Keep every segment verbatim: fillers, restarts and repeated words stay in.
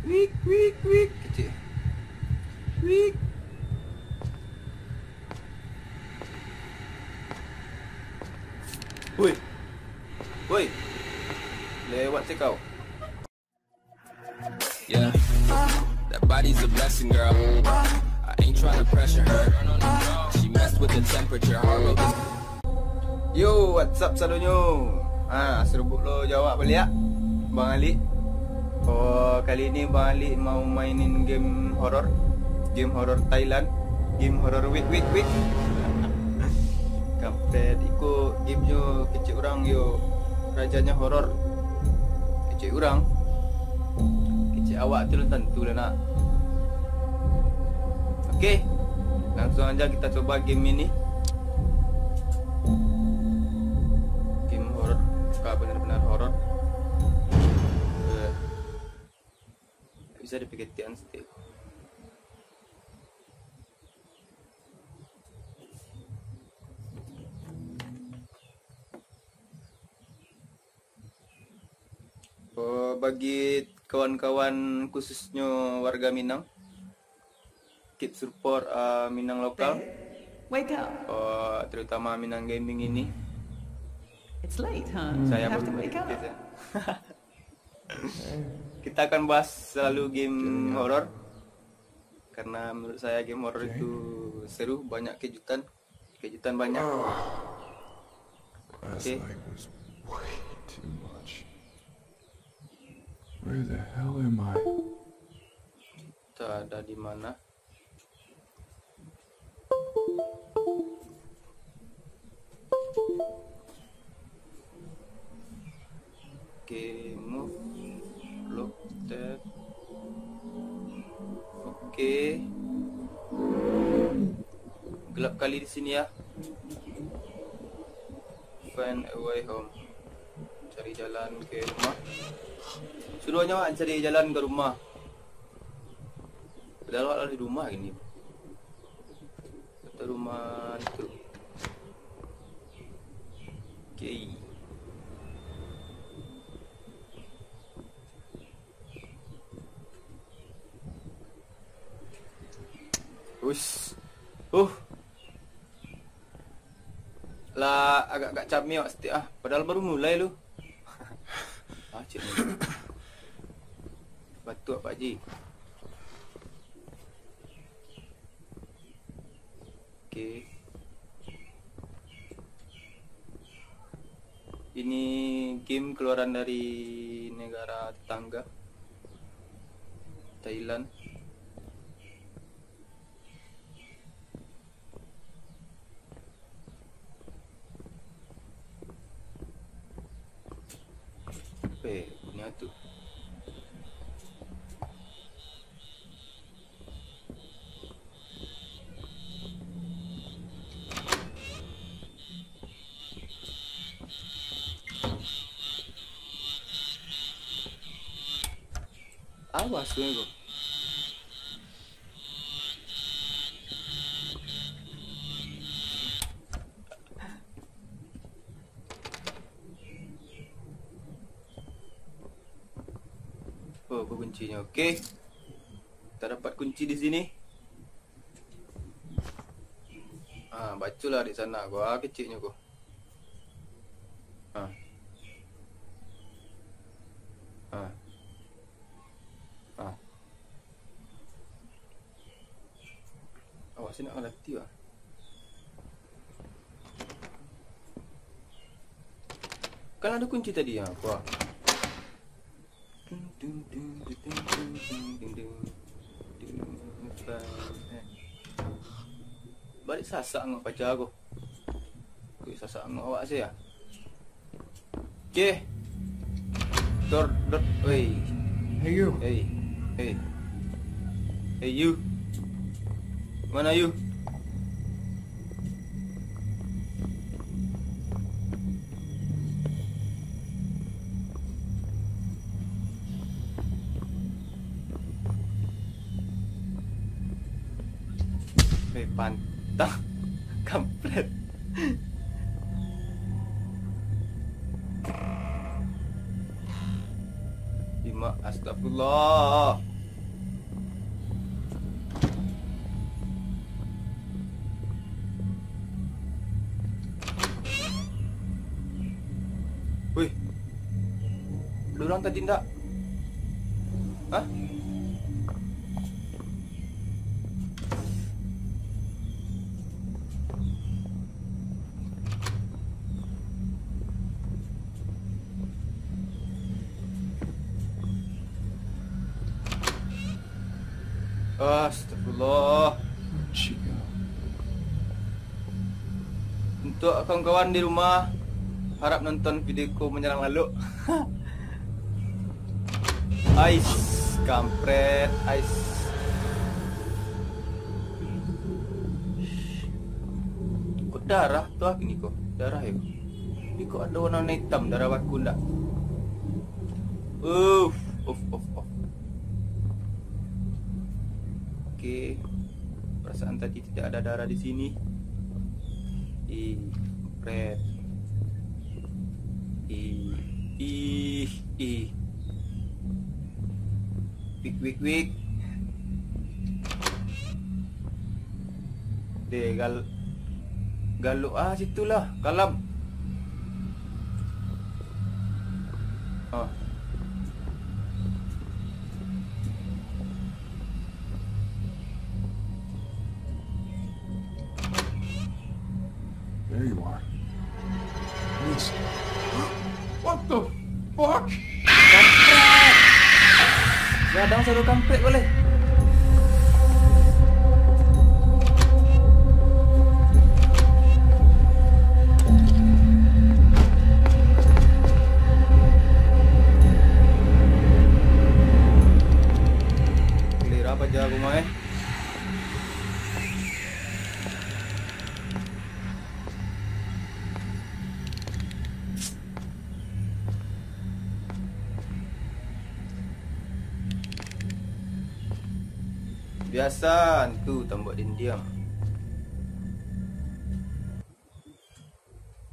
Wik, wik, wik. Kecil. Wik. Woi. Woi. Lewat cekau. Yeah. That body's a blessing, girl. I ain't tryna pressure her. She messed with the temperature. Heart rate is Yo, what's up sadonyo? Ah, serubuk lo jo awak baliak, Bang Ali. Oh, kali ini Bang Ali mau mainin game horor. Game horor Thailand. Game horor wik, wik, wik. Kampret, iko game nyo kecek urang yo, rajanyo horor. Kecek urang. Kecek awak tu lah tantu lah nak. Oke, langsung aja kita coba game ini. Game horor, ka benar-benar horor. Eh, bisa dipiketian sedikit. Oh, bagi kawan-kawan, khususnyo warga Minang, keep support, uh, Minang lokal. Wake up. Oh, terutama Minang Gaming ini. It's late, huh? Saya baru melek, ya. Kita akan bahas selalu game horor. Karena menurut saya game horor itu seru, banyak kejutan. Kejutan banyak. Oke. Last night was way too much. Where the hell am I? Kita ada di mana? Oke, move, lock, tab. Oke. Gelap kali di sini ya. Find a way home. Cari jalan ke rumah. Suruh nyo cari jalan ke rumah. Padahal awak lah di rumah gini. Atau rumah tu. Oke. Ush. Uh. Lah agak-agak cameh awak saketek ah. Padahal baru mulai lu. Ah, cik ni. Batuk Pak Ji. Oke. Ini game keluaran dari negara tetangga, Thailand. Eh, punya tu. Awas weh ko. Oh, ko kuncinyo. Oke. Kita dapat kunci di sini. Ah, bacolah di sana ko. Ah, keciknyo ko. Ah. Ah. Ah. Awak sih nak ngerti lah. Kan ada kunci tadi ya, apa? Balik sasak ngok paja ko. Kuik sasak ngok awak sih ya. Oke. Dor, dor, woi. Hey, you. Hey, hey. Hey, you. Mana you? Eh, pantang. Kampret. Lima, astagfirullah. Wih. Lu urang tadi ndak? Hah? Astagfirullah. Chico. Untuk kawan-kawan di rumah, harap nonton video ko manyalang lalok. Ais, kampret, ais. Kok darah tu ah, kini ko? Darah yo. Ini kok ado warna hitam, darah baku ndak? Uff, uff, uff, uff. Oke. Perasaan tadi tidak ada darah di sini. Ih, kampret. Ih, ih, ih. Wik, wik, wik. Deh, gal-, galok ah situ lah, kalam. Ah. There you are. Please. What the fuck? Kampret. Gadang suruah kampret boleh. Giliran paja aku mah, eh. Biasa hantu tambok dindiang.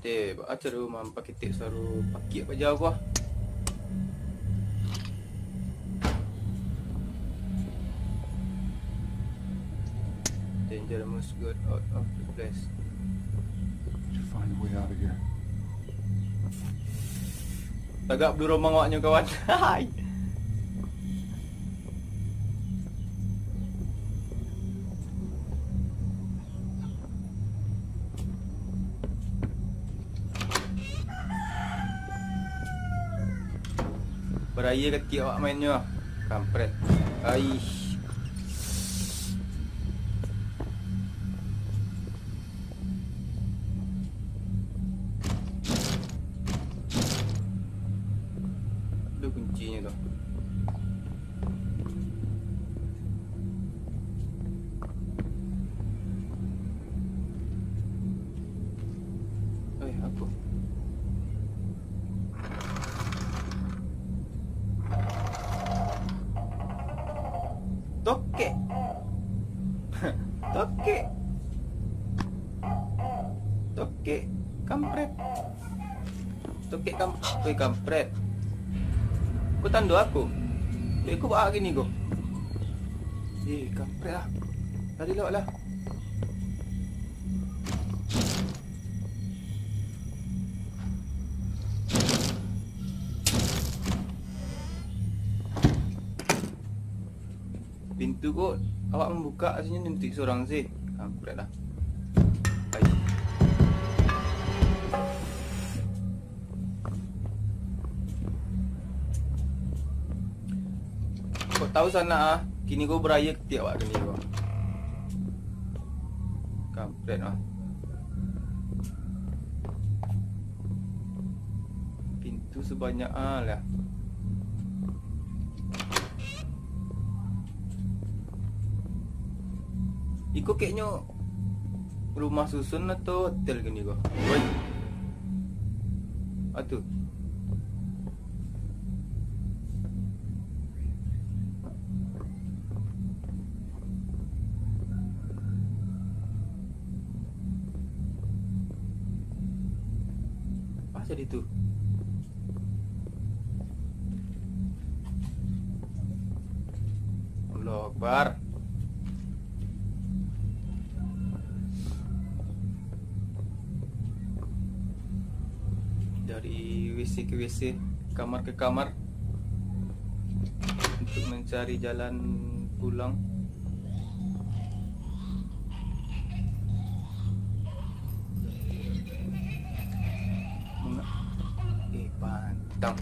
Teh, baa caro mampakitik suaro pakiak paja ko ah. Danger must go out of the place. To find a way out of here. Tagak bulu romang awaknyo, kawan. Hai. Baraya katiak awak mainnyo. Kampret. Aish. Ado kuncinyo tu. Eh, apo? Tokek. Tokek. Tokek. Kampret. Tokek kam-, weh, kampret. Ko tando aku. Dek ko baa gini ko. Eh, kampret lah. Lari lawak lah. Pintu ko awak mambukak, asinyo nanti surang sih. Kampret lah. Ai. Kok tahu sanak ah, kini ko baraya katiak awak kini ko. Kampret ah. Pintu sabanyak ah lah. Iko keknyo rumah susun atau hotel kini ko? Woi. Atu. Apa jadi tu? Allahu Akbar. Dari W C ke W C, kamar ke kamar, untuk mencari jalan pulang. Manga-, eh, pantang.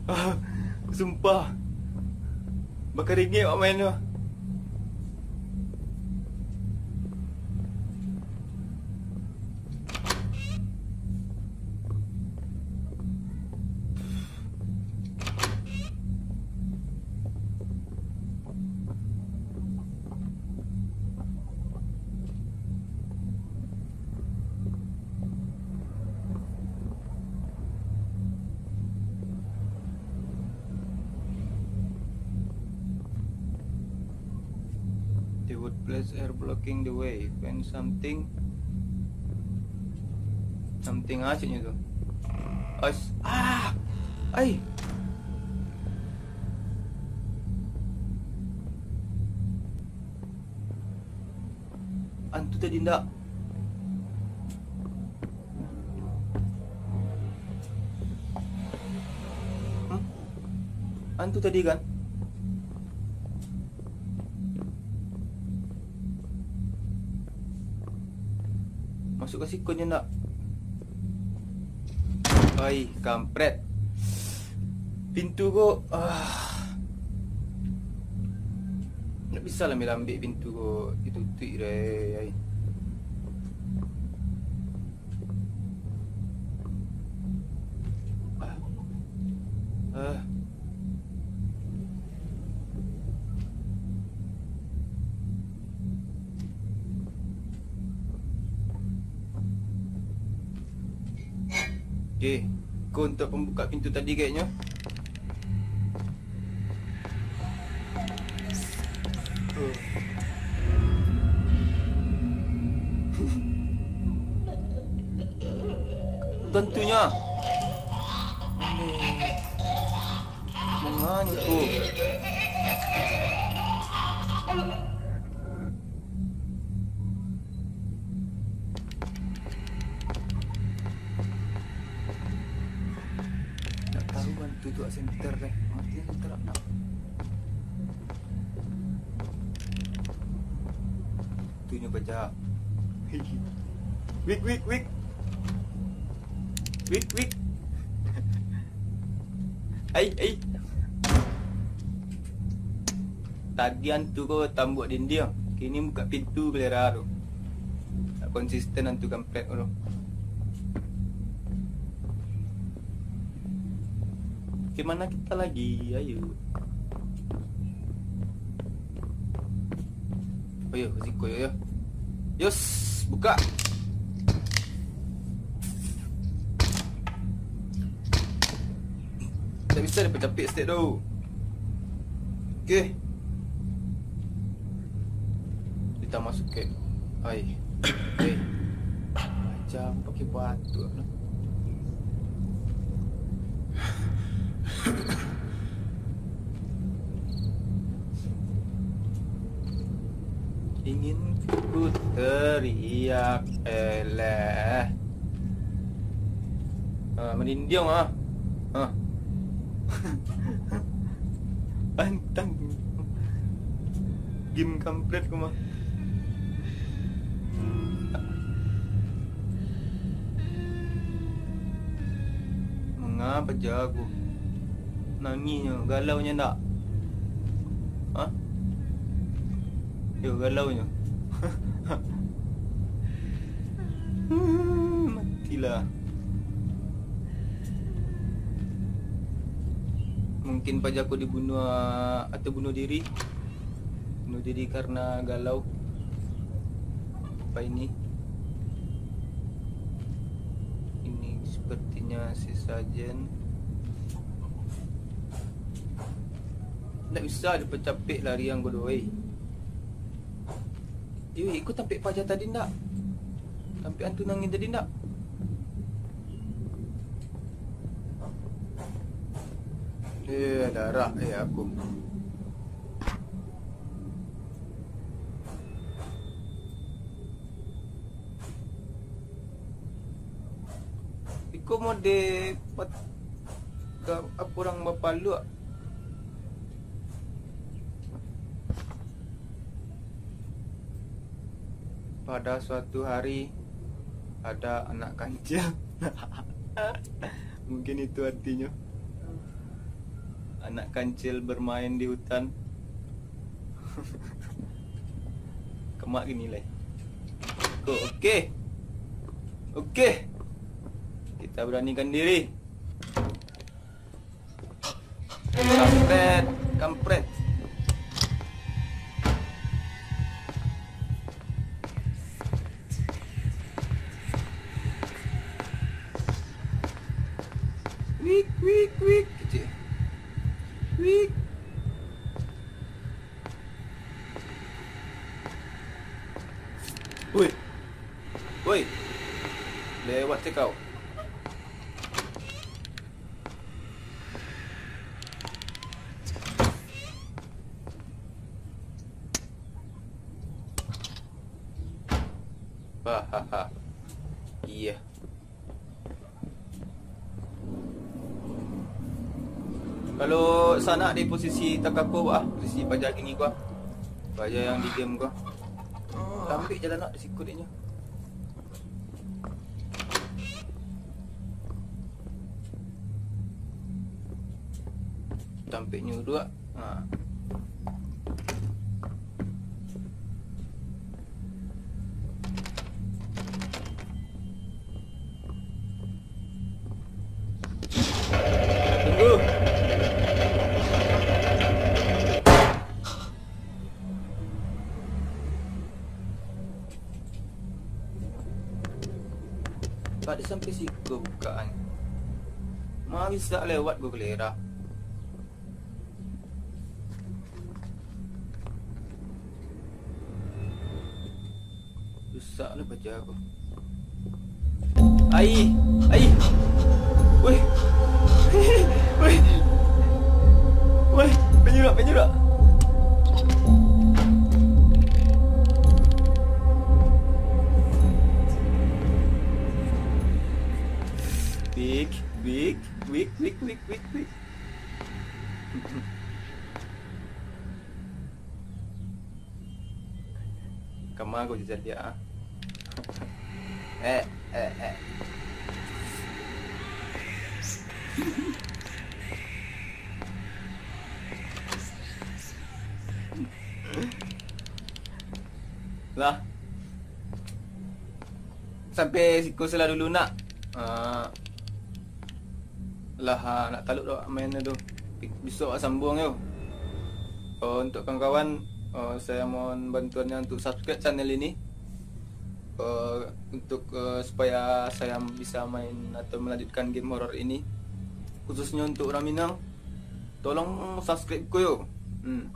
Ah, sumpah. Bakaringek awak main tu. The wood place are blocking the way. Find something. Something asik nyo tu. As-, ah! Ai! Antu tadi ndak? Hmm? Antu tadi kan? Masuk ka siko nyo ndak? Ai, kampret. Pintu ko, ah. Ndak bisa lah ambiak pintu ko ditutuik deh, ai. Ah. Ah. Oke, ko untuk pambuka pintu tadi kayaknyo. Tantunyo. Manga nyo tu? Ndak tahu kan tu, tu center deh. Mati center nak. Tu nyo baca. Wik, wik, wik. Wik, wik. Ai, ai. Tadi antu ko tambuak dindiang, kini buka pintu galera tu. Tak konsisten antu kampret ko tu. Ke mana kita lagi? Ayo. Oh yo, siko yo, yo. Yos, buka. Tak bisa dipacapik stek tu. Oke. Kita masuk ke, ai. Ai. Macam pakai batu lah. Ingin ku teriak, eleh. Ah, merinding ah. Ah. Pantang. Game kampret ko mah. Manga paja ko? Nangihnyo, galaunyo ndak? Hah? Yo, galaunyo. Matilah. Mungkin paja ko dibunuah atau bunuh diri. Bunuh diri karena galau. Apa ini? Ini sepertinya sesajen. Ndak bisa dipacapik lariang ko doh, weh. Yo, iko tampek paja tadi ndak? Tampek antu nangih tadi ndak? Eh, darah, eh, aku. Iko mode pat-, ga-, apo urang bapaluak. Pada suatu hari, ada anak kancil. Mungkin itu artinyo. Anak kancil bermain di hutan. Kemak gini lai. Ko, oke. Oke. Kita beranikan diri. Kampret, kampret. Wik, wik, wik, kecil. Wik. Woi. Woi. Lewat cekau. Hahaha. Iya. Kalau sanak di posisi takako, ah, posisi paja kini ko, ah. Paja yang di game ko. Tambik jalan nak di siko dek nyo. Tampiknyo duduak. Ha. Tunggu. Tadi sampai siko bukaan. Ma bisa lewat gua galera. Rusak lah paja aku. Ai, ai. Weh. Weh. Weh, penyurak, penyurak. Big, big, big, big, big, big, big. Kama ko jajal dia, ah. Eh, eh, eh. Lah. Sampai siko salah dulu nak. Ah, lah, ah, nak taluak doh main tu. Bisuak awak sambuang yo. Oh, untuk kawan-kawan, oh, saya mohon bantuannya untuk subscribe channel ini. Eh, untuk, eh, supaya saya bisa main atau melanjutkan game horor ini. Khususnya untuk urang Minang, tolong subscribe ko yo. Hmm.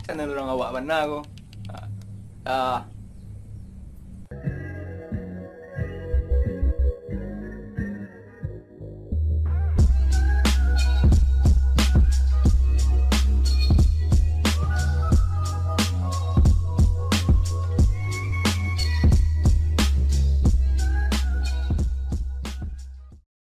Channel urang awak bana ko. Ah. Ah.